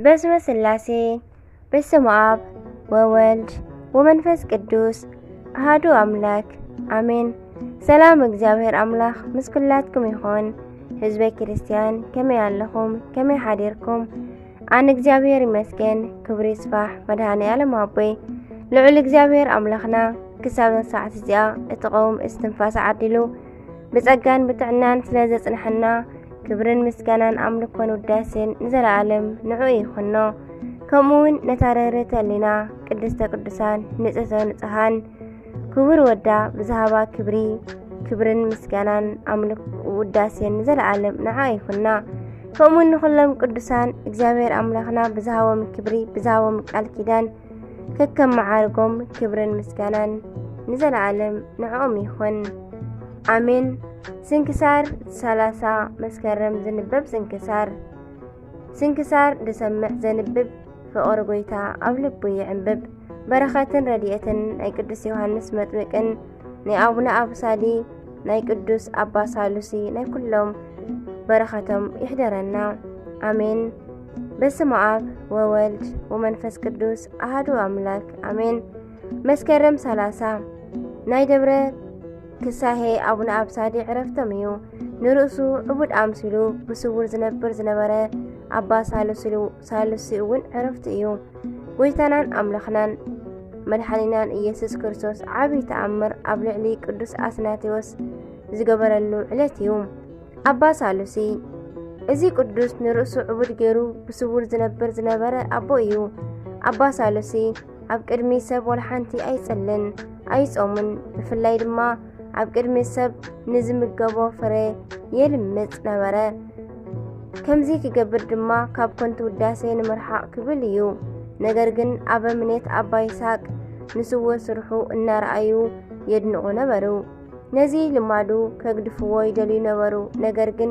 በስመ ስላሴ፣ በስመ አብ ወወልድ ወመንፈስ ቅዱስ አሃዱ አምላክ አሜን። ሰላም እግዚኣብሔር አምላክ ምስ ኩላትኩም ይኹን። ህዝበ ክርስቲያን ከመይ ኣለኹም? ከመይ ሓዲርኩም? ኣነ እግዚኣብሔር ይመስገን፣ ክብሪ ይስፋሕ መድኃኔ ዓለም ኣቦይ። ልዑል እግዚኣብሔር ኣምላኽና ክሳብ ሰዓት እዚኣ እትቐውም እስትንፋስ ዓዲሉ ብጸጋን ብጥዕናን ስለ ዘጽንሐና፣ ክብርን ምስጋናን ኣምልኮን ውዳሴን ንዘለዓለም ንዑ ይኹኖ። ከምኡ እውን ነታ ርህርህቲ ህሊና ቅድስተ ቅዱሳን ንጽህተ ንጹሃን ክቡር ወዳ ብዝሃባ ክብሪ፣ ክብርን ምስጋናን ኣምልኮ ውዳሴን ንዘለዓለም ንዓ ይኹና። ከምኡ እውን ንኹሎም ቅዱሳን እግዚኣብሔር ኣምላኽና ብዝሃቦም ክብሪ፣ ብዝሃቦም ቃል ኪዳን ከከም መዓርጎም ክብርን ምስጋናን ንዘለዓለም ንዕኦም ይኹን። ኣሜን። ስንክሳር ሰላሳ መስከረም ዝንበብ ስንክሳር። ስንክሳር ዝሰምዕ ዘንብብ ፍቕሪ ጐይታ ኣብ ልቡ ይዕንብብ። በረኸትን ረድኤትን ናይ ቅዱስ ዮሃንስ መጥምቅን ናይ ኣቡነ ኣብሳዲ ናይ ቅዱስ ኣባ ሳሉሲ ናይ ኩሎም በረኸቶም ይሕደረና። ኣሜን። በስመ አብ ወወልድ ወመንፈስ ቅዱስ አሐዱ አምላክ አሜን። መስከረም ሰላሳ ናይ ደብረ ክሳሄ ኣቡነ ኣብሳዲ ዕረፍቶም እዩ። ንርእሱ ዕቡድ ኣምሲሉ ብስውር ዝነብር ዝነበረ ኣባ ሳሉሲ፣ ሳሉሲ እውን ዕረፍቱ እዩ። ጐይታናን ኣምላኽናን መድሓኒናን ኢየሱስ ክርስቶስ ዓብዪ ተኣምር ኣብ ልዕሊ ቅዱስ ኣትናቴዎስ ዝገበረሉ ዕለት እዩ። ኣባ ሳሉሲ፣ እዚ ቅዱስ ንርእሱ ዕቡድ ገይሩ ብስውር ዝነብር ዝነበረ ኣቦ እዩ። ኣባ ሳሉሲ ኣብ ቅድሚ ሰብ ወላ ሓንቲ ኣይጽልን፣ ኣይጾምን። ብፍላይ ድማ ኣብ ቅድሚ ሰብ ንዝምገቦ ፍረ የልምጽ ነበረ። ከምዚ ክገብር ድማ ካብ ከንቱ ውዳሴ ንምርሓቕ ክብል እዩ። ነገር ግን ኣበምኔት ኣባ ይስሐቅ ንስውር ስርሑ እናረኣዩ የድንቑ ነበሩ። ነዚ ልማዱ ከግድፍዎ ይደልዩ ነበሩ፣ ነገር ግን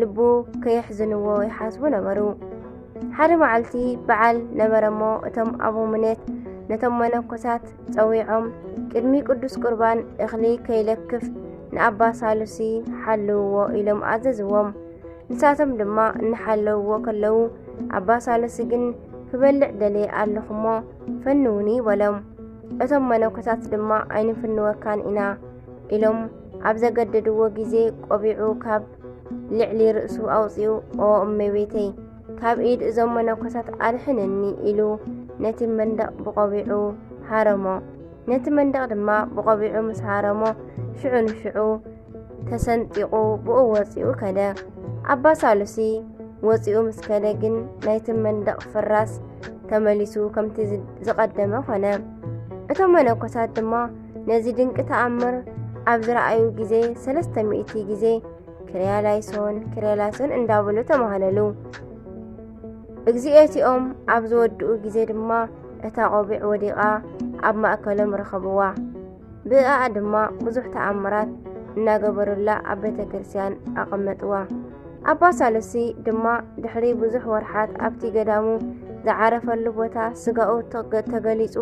ልቡ ከየሕዝንዎ ይሓስቡ ነበሩ። ሓደ መዓልቲ በዓል ነበረሞ፣ እቶም ኣበምኔት ነቶም መነኮሳት ጸዊዖም፣ ቅድሚ ቅዱስ ቁርባን እኽሊ ከይለክፍ ንኣባ ሳሉሲ ሓልውዎ ኢሎም ኣዘዝዎም። ንሳቶም ድማ እናሓለውዎ ከለዉ፣ ኣባ ሳሉሲ ግን ክበልዕ ደልየ ኣለኹሞ ፈንውኒ በሎም። እቶም መነኮሳት ድማ ኣይንፍንወካን ኢና ኢሎም ኣብ ዘገደድዎ ግዜ፣ ቆቢዑ ካብ ልዕሊ ርእሱ ኣውጺኡ፣ "ኦ እመቤተይ፣ ካብ ኢድ እዞም መነኮሳት ኣድሕንኒ" ኢሉ ነቲ መንደቕ ብቆቢዑ ሃረሞ። ነቲ መንደቕ ድማ ብቆቢዑ ምስ ሃረሞ፣ ሽዑ ንሽዑ ተሰንጢቑ ብኡ ወጺኡ ከደ። ኣባ ሳሉሲ ወጺኡ ምስ ከደ ግን ናይቲ መንደቕ ፍራስ ተመሊሱ ከምቲ ዝ-፣ ዝቐደመ ኾነ። እቶም መነኮሳት ድማ ነዚ ድንቂ ተኣምር ኣብ ዝረኣዩ ግዜ ሰለስተ ሚእቲ ግዜ "ክርያላይሶን፣ ክርያላይሶን" እንዳበሉ ተማህለሉ። እግዚኦቲኦም ኣብ ዝወድኡ ግዜ ድማ እታ ቆቢዕ ወዲቓ ኣብ ማእከሎም ረኸብዋ። ብእኣ ድማ ብዙሕ ተኣምራት እናገበሩላ ኣብ ቤተ ክርስቲያን ኣቐመጥዋ። ኣባ ሳሉሲ ድማ ድሕሪ ብዙሕ ወርሓት ኣብቲ ገዳሙ ዝዓረፈሉ ቦታ ስጋኡ ተገ-፣ ተገሊጹ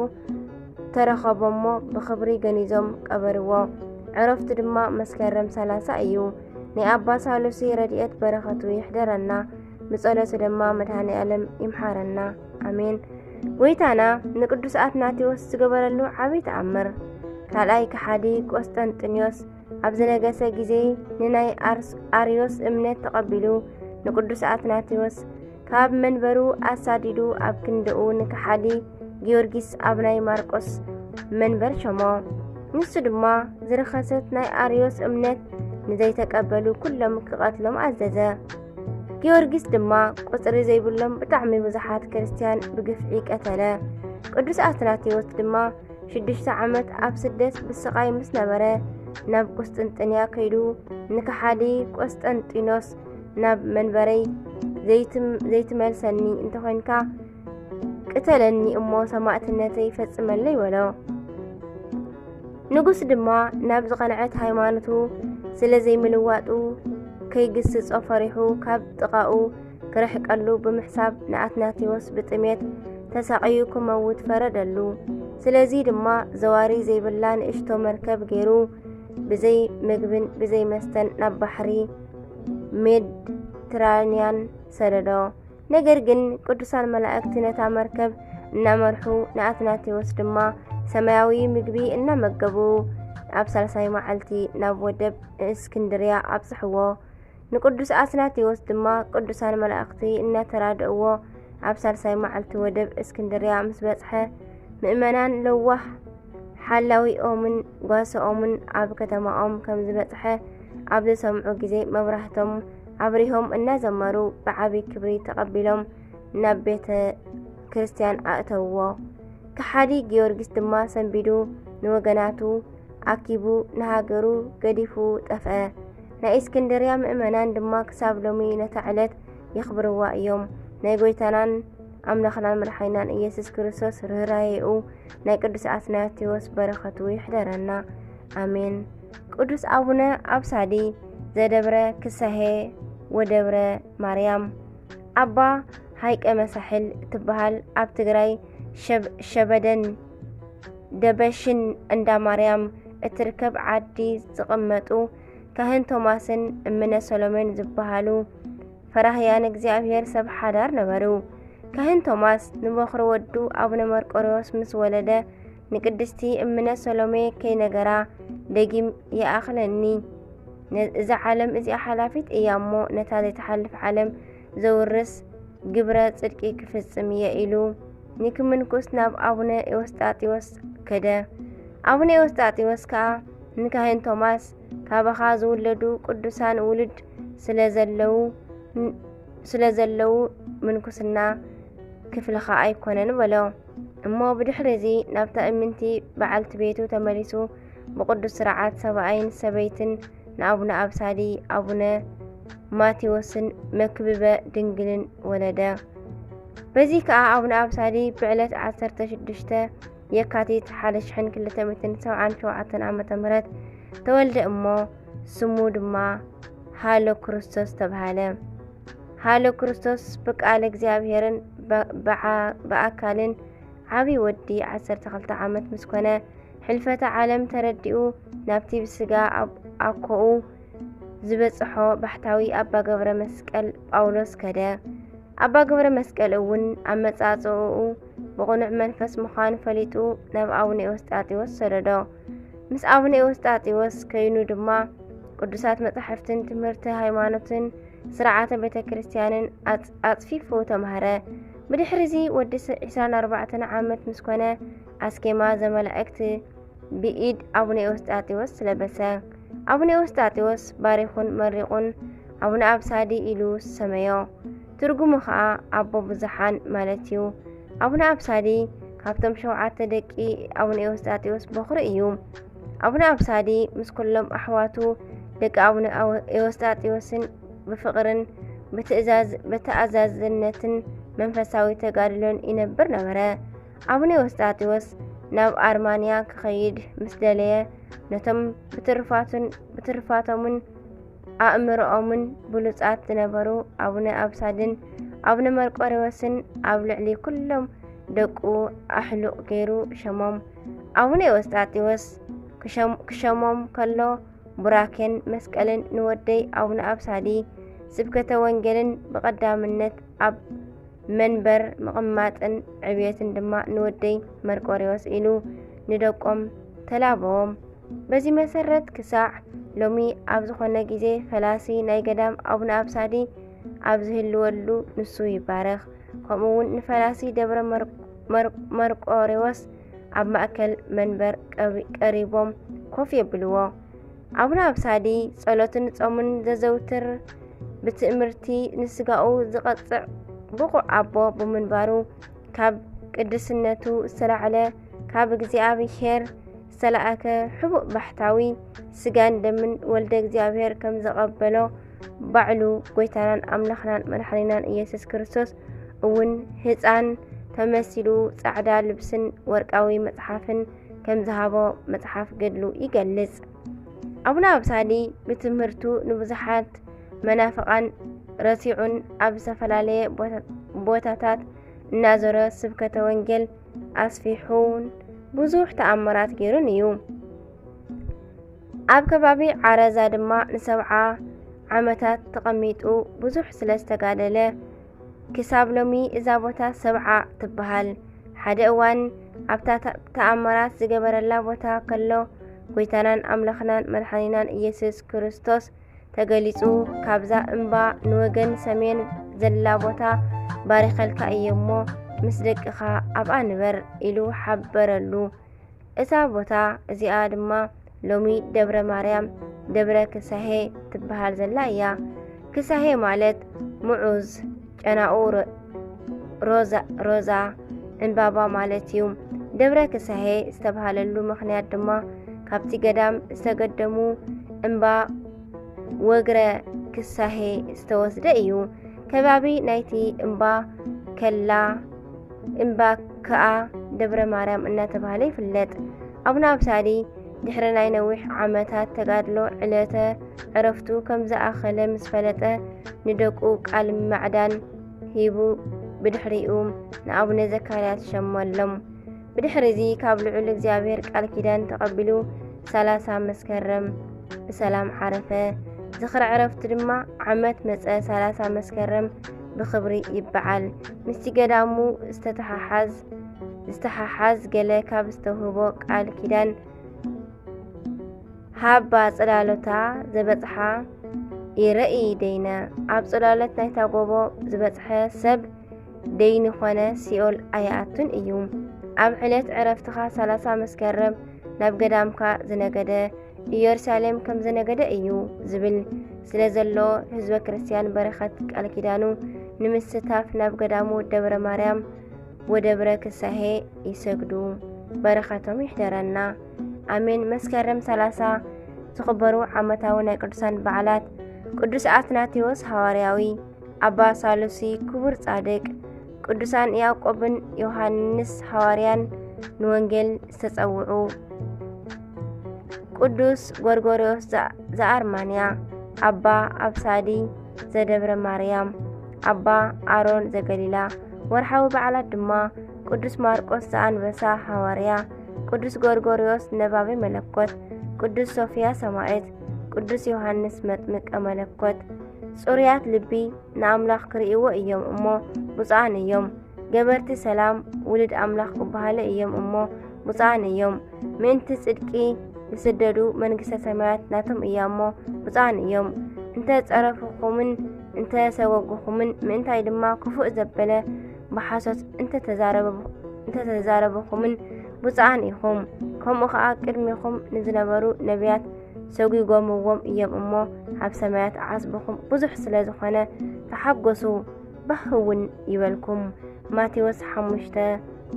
ተረኸቦሞ ብኽብሪ ገኒዞም ቀበርዎ። ዕረፍቱ ድማ መስከረም ሰላሳ እዩ። ናይ ኣባ ሳሉሲ ረድኤት በረኸቱ ይሕደረና፣ ብጸሎቱ ድማ መድኃኔ ዓለም ይምሓረና። ኣሜን። ጐይታና ንቅዱስ ኣትናቴዎስ ዝገበረሉ ዓብዪ ተኣምር። ካልኣይ ከሓዲ ቆስጠንጢኖስ ኣብ ዝነገሰ ግዜ ንናይ ኣርስ-፣ ኣርዮስ እምነት ተቐቢሉ ንቅዱስ ኣትናቴዎስ ካብ መንበሩ ኣሳዲዱ ኣብ ክንድኡ ንከሓዲ ጊዮርጊስ ኣብ ናይ ማርቆስ መንበር ሸሞ። ንሱ ድማ ዝረኸሰት ናይ ኣርዮስ እምነት ንዘይተቀበሉ ኩሎም ክቐትሎም ኣዘዘ። ጊዮርጊስ ድማ ቁጽሪ ዘይብሎም ብጣዕሚ ብዙሓት ክርስቲያን ብግፍዒ ቀተለ። ቅዱስ ኣትናቴዎስ ድማ ሽዱሽተ ዓመት ኣብ ስደት ብስቓይ ምስ ነበረ፣ ናብ ቁስጥንጥንያ ከይዱ ንከሓዲ ቆስጠንጢኖስ፣ "ናብ መንበረይ ዘይትም-፣ ዘይትመልሰኒ እንተኾይንካ፣ ቅተለኒ እሞ ሰማዕትነተይ ፈጽመለይ" በሎ። ንጉስ ድማ ናብ ዝቐንዐት ሃይማኖቱ ስለ ዘይምልዋጡ ከይግስጾ ፈሪሑ ካብ ጥቓኡ ክርሕቀሉ ብምሕሳብ ንኣትናቴዎስ ብጥሜት ተሳቕዩ ክመውት ፈረደሉ። ስለዚ ድማ ዘዋሪ ዘይብላ ንእሽቶ መርከብ ገይሩ ብዘይ ምግብን ብዘይ መስተን ናብ ባሕሪ ሜድትራንያን ሰደዶ። ነገር ግን ቅዱሳን መላእክቲ ነታ መርከብ እናመርሑ፣ ንኣትናቴዎስ ድማ ሰማያዊ ምግቢ እናመገቡ፣ ኣብ ሳልሳይ መዓልቲ ናብ ወደብ እስክንድርያ ኣብጽሕዎ። ንቅዱስ ኣትናቴዎስ ድማ ቅዱሳን መላእክቲ እናተራድእዎ፣ ኣብ ሳልሳይ መዓልቲ ወደብ እስክንድርያ ምስ በጽሐ፣ ምእመናን ለዋህ ሓላዊኦምን ጓሶኦምን ኣብ ከተማኦም ከም ዝበጽሐ ኣብ ዝሰምዑ ግዜ፣ መብራህቶም ኣብሪሆም እናዘመሩ ብዓቢ ክብሪ ተቐቢሎም ናብ ቤተ ክርስቲያን ኣእተውዎ። ከሓዲ ጊዮርጊስ ድማ ሰንቢዱ ንወገናቱ ኣኪቡ ንሃገሩ ገዲፉ ጠፍአ። ናይ እስክንድርያ ምእመናን ድማ ክሳብ ሎሚ ነታ ዕለት የኽብርዋ እዮም። ናይ ጎይታናን ኣምላኽናን መድሓኒናን ኢየሱስ ክርስቶስ ርህራሄኡ፣ ናይ ቅዱስ ኣትናቴዎስ በረኸቱ ይሕደረና። ኣሜን። ቅዱስ ኣቡነ ኣብሳዲ ዘደብረ ክሳሄ ወደብረ ማርያም፣ ኣባ ሃይቀ መሳሕል ትበሃል፣ ኣብ ትግራይ ሸብ-፣ ሸበደን ደበሽን እንዳ ማርያም እትርከብ ዓዲ ዝቕመጡ ካህን ቶማስን እምነ ሰሎሜን ዝበሃሉ ፈራህያን እግዚኣብሔር ሰብ ሓዳር ነበሩ። ካህን ቶማስ ንበኹሪ ወዱ ኣቡነ መርቆሬዎስ ምስ ወለደ፣ ንቅድስቲ እምነ ሰሎሜ ከይነገራ፣ ደጊም ይኣኽለኒ፣ ነ-፣ እዛ ዓለም እዚኣ ሓላፊት እያ እሞ፣ ነታ ዘይትሓልፍ ዓለም ዘውርስ ግብረ ጽድቂ ክፍጽም እየ ኢሉ ንክምንኩስ ናብ ኣቡነ ኤዎስጣቴዎስ ከደ። ኣቡነ ኤዎስጣቴዎስ ከኣ ንካህን ቶማስ፣ "ካባኻ ዝውለዱ ቅዱሳን ውሉድ ስለ ዘለዉ፣ ስለ ዘለዉ ምንኩስና ክፍልኻ ኣይኮነን" በሎ። እሞ ብድሕሪ እዚ ናብታ እምንቲ በዓልቲ ቤቱ ተመሊሱ፣ ብቅዱስ ስርዓት ሰብኣይን ሰበይትን ንኣቡነ ኣብሳዲ፣ ኣቡነ ማቴዎስን መክብበ ድንግልን ወለደ። በዚ ከኣ ኣቡነ ኣብሳዲ ብዕለት ዓሰርተ ሽዱሽተ የካቲት ሓደ ሽሕን ክልተ ሚእትን ሰብዓን ሸውዓተን ዓመተ ምህረት ተወልደ እሞ፣ ስሙ ድማ ሃሎ ክርስቶስ ተባሃለ። ሃሎ ክርስቶስ ብቃል እግዚኣብሔርን በ-፣ ብዓ-፣ ብኣካልን ዓቢ ወዲ ዓሰርተ ክልተ ዓመት ምስ ኮነ፣ ሕልፈተ ዓለም ተረዲኡ፣ ናብቲ ብስጋ ኣብ-፣ ኣኮኡ ዝበጽሖ ባሕታዊ ኣባ ገብረ መስቀል ጳውሎስ ከደ። ኣባ ገብረ መስቀል እውን ኣመጻጽእኡ ብቕኑዕ መንፈስ ምዃኑ ፈሊጡ፣ ናብ ኣቡነ ኤዎስጣቴዎስ ሰደዶ። ምስ ኣቡነ ኤዎስጣቴዎስ ከይኑ ድማ፣ ቅዱሳት መጻሕፍትን ትምህርቲ ሃይማኖትን ስርዓተ ቤተ ክርስቲያንን ኣጽ-፣ ኣጽፊፉ ተማህረ። ብድሕሪ እዚ ወዲ ስ-፣ ዕስራን ኣርባዕተን ዓመት ምስ ኮነ፣ ኣስኬማ ዘመላእክት ብኢድ ኣቡነ ኤዎስጣቴዎስ ለበሰ። ኣቡነ ኤዎስጣቴዎስ ባሪኹን መሪቑን ኣቡነ ኣብሳዲ ኢሉ ሰመዮ። ትርጉሙ ኸኣ ኣቦ ብዙሓን ማለት እዩ። ኣቡነ ኣብሳዲ ካብቶም ሸውዓተ ደቂ ኣቡነ ኤዎስጣቴዎስ በኹሪ እዩ። ኣቡነ ኣብሳዲ ምስ ኩሎም ኣሕዋቱ ደቂ ኣቡነ ኣወ-፣ ኤዎስጣቴዎስን ብፍቕርን ብትእዛዝ-፣ ብተኣዛዝነትን መንፈሳዊ ተጋድሎን ይነብር ነበረ። ኣቡነ ኤዎስጣቴዎስ ናብ ኣርማንያ ክኸይድ ምስ ደለየ፣ ነቶም ብትሩፋቱን፣ ብትሩፋቶምን ኣእምሮኦምን ብሉጻት ዝነበሩ ኣቡነ ኣብሳድን ኣቡነ መርቆሬዎስን ኣብ ልዕሊ ኩሎም ደቁ ኣሕሉቕ ገይሩ ሸሞም። ኣቡነ ኤዎስጣቴዎስ ክሸም-፣ ክሸሞም ከሎ፣ ቡራኬን መስቀልን ንወደይ ኣቡነ ኣብሳዲ፣ ስብከተ ወንጌልን ብቐዳምነት ኣብ መንበር ምቕማጥን ዕብየትን ድማ ንወደይ መርቆሬዎስ ኢሉ ንደቆም ተላበዎም። በዚ መሰረት ክሳዕ ሎሚ ኣብ ዝኾነ ግዜ ፈላሲ ናይ ገዳም ኣቡነ ኣብሳዲ ኣብ ዝህልወሉ ንሱ ይባረኽ። ከምኡ እውን ንፈላሲ ደብረ መር-፣ መር-፣ መርቆሬዎስ ኣብ ማእከል መንበር ቀሪ-፣ ቀሪቦም ኮፍ የብልዎ። ኣቡነ ኣብሳዲ ጸሎትን ጾምን ዘዘውትር፣ ብትእምርቲ ንስጋኡ ዝቐጽዕ ብቑዕ ኣቦ ብምንባሩ፣ ካብ ቅድስነቱ ዝተላዕለ ካብ እግዚኣብሔር ዝተላእከ ሕቡእ ባሕታዊ፣ ስጋን ደምን ወልደ እግዚኣብሔር ከም ዘቐበሎ፣ ባዕሉ ጎይታናን ኣምላኽናን መድሓኒናን ኢየሱስ ክርስቶስ እውን ህፃን ተመሲሉ ፃዕዳ ልብስን ወርቃዊ መፅሓፍን ከም ዝሃቦ መፅሓፍ ገድሉ ይገልጽ። ኣቡነ ኣብሳዲ ብትምህርቱ ንብዙሓት መናፍቓን ረሲዑን ኣብ ዝተፈላለየ ቦታ-፣ ቦታታት እናዞረ ስብከተ ወንጌል ኣስፊሑን ብዙሕ ተኣምራት ገይሩን እዩ። ኣብ ከባቢ ዓረዛ ድማ ንሰብዓ ዓመታት ተቐሚጡ ብዙሕ ስለ ዝተጋደለ፣ ክሳብ ሎሚ እዛ ቦታ ሰብዓ ትበሃል። ሓደ እዋን ኣብታ ተ-፣ ተኣምራት ዝገበረላ ቦታ ከሎ፣ ጎይታናን ኣምላኽናን መድሓኒናን ኢየሱስ ክርስቶስ ተገሊጹ፣ "ካብዛ እምባ ንወገን ሰሜን ዘላ ቦታ ባሪኸልካ እየ እሞ፣ ምስ ደቅኻ ኣብኣ ንበር" ኢሉ ሓበረሉ። እዛ ቦታ እዚኣ ድማ ሎሚ ደብረ ማርያም፣ ደብረ ክሳሄ ትበሃል ዘላ እያ። ክሳሄ ማለት ምዑዝ፣ ጨናኡ ሮ-፣ ሮዛ፣ ሮዛ ዕምባባ ማለት እዩ። ደብረ ክሳሄ ዝተባህለሉ ምኽንያት ድማ ካብቲ ገዳም ዝተገደሙ እምባ ወግረ ክሳሄ ዝተወስደ እዩ። ከባቢ ናይቲ እምባ ከላ፣ እምባ ከኣ ደብረ ማርያም እናተባህለ ይፍለጥ። ኣቡነ ኣብሳዲ ድሕሪ ናይ ነዊሕ ዓመታት ተጋድሎ ዕለተ ዕረፍቱ ከም ዝኣኸለ ምስ ፈለጠ፣ ንደቁ ቃል ማዕዳን ሂቡ፣ ብድሕሪኡ ንኣቡነ ዘካርያስ ሸመሎም። ብድሕሪ እዚ ካብ ልዑል እግዚኣብሔር ቃል ኪዳን ተቐቢሉ፣ ሰላሳ መስከረም ብሰላም ዓረፈ። ዝኽሪ ዕረፍቱ ድማ ዓመት መጸ ሰላሳ መስከረም ብኽብሪ ይበዓል። ምስቲ ገዳሙ ዝተተሓሓዝ፣ ዝተሓሓዝ ገለ ካብ ዝተውህቦ ቃል ኪዳን፣ "ሃባ ጽላሎታ ዝበጽሓ ይረኢ ደይነ"፣ ኣብ ጽላሎት ናይታ ጎቦ ዝበጽሐ ሰብ ደይኒ ኾነ ሲኦል ኣይኣቱን እዩ። ኣብ ዕለት ዕረፍትኻ ሰላሳ መስከረም ናብ ገዳምካ ዝነገደ፣ ኢየሩሳሌም ከም ዝነገደ እዩ ዝብል ስለ ዘሎ፣ ህዝበ ክርስቲያን በረኸት ቃል ኪዳኑ ንምስታፍ ናብ ገዳሙ ደብረ ማርያም ወደብረ ክሳሄ ይሰግዱ። በረኸቶም ይሕደረና። ኣሜን። መስከረም ሰላሳ ዝኽበሩ ዓመታዊ ናይ ቅዱሳን በዓላት፣ ቅዱስ ኣትናቴዎስ ሃዋርያዊ፣ ኣባ ሳሉሲ ክቡር ጻድቅ፣ ቅዱሳን ያዕቆብን ዮሃንስ ሃዋርያን ንወንጌል ዝተጸውዑ፣ ቅዱስ ጎርጎርዮስ ዘ-፣ ዘኣርማንያ፣ ኣባ ኣብሳዲ ዘደብረ ማርያም፣ ኣባ ኣሮን ዘገሊላ። ወርሓዊ በዓላት ድማ ቅዱስ ማርቆስ ዘኣንበሳ ሃዋርያ፣ ቅዱስ ጎርጎርዮስ ነባቤ መለኮት፣ ቅዱስ ሶፍያ ሰማዕት፣ ቅዱስ ዮሃንስ መጥምቀ መለኮት። ጽሩያት ልቢ ንኣምላኽ ክርእይዎ እዮም እሞ ብፁዓን እዮም። ገበርቲ ሰላም ውሉድ ኣምላኽ ክበሃሉ እዮም እሞ ብፁዓን እዮም። ምእንቲ ጽድቂ ዝስደዱ መንግስተ ሰማያት ናቶም እያ እሞ ብፁዓን እዮም። እንተ ጸረፍኹምን እንተ ሰጎግኹምን፣ ምእንታይ ድማ ክፉእ ዘበለ ብሓሶት እንተ ተዛረበ-፣ እንተ ተዛረብኹምን ብፁዓን ኢኹም። ከምኡ ኸኣ ቅድሚኹም ንዝነበሩ ነቢያት ሰጒጎምዎም እዮም እሞ፣ ኣብ ሰማያት ዓስብኹም ብዙሕ ስለ ዝኾነ፣ ተሓጎሱ፣ ባህ እውን ይበልኩም። ማቴዎስ ሓሙሽተ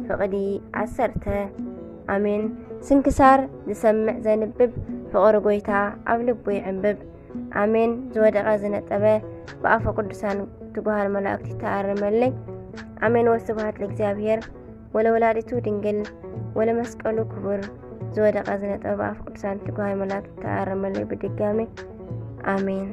ፍቕዲ ዓሰርተ። ኣሜን። ስንክሳር ዝሰምዕ ዘንብብ፣ ፍቕሪ ጐይታ ኣብ ልቡ ይዕንብብ። ኣሜን። ዝወደቐ ዝነጠበ፣ ብኣፈ ቅዱሳን ትጉሃን መላእክት ይተኣረመለይ። ኣሜን። ወስብሐት ለእግዚኣብሔር ወለወላዲቱ ድንግል ወለመስቀሉ ክቡር። ዝወደቐ ዝነጠበ፣ ብኣፈ ቅዱሳን ትጉሃን መላእክት ይተኣረመለይ ብድጋሜ። ኣሜን።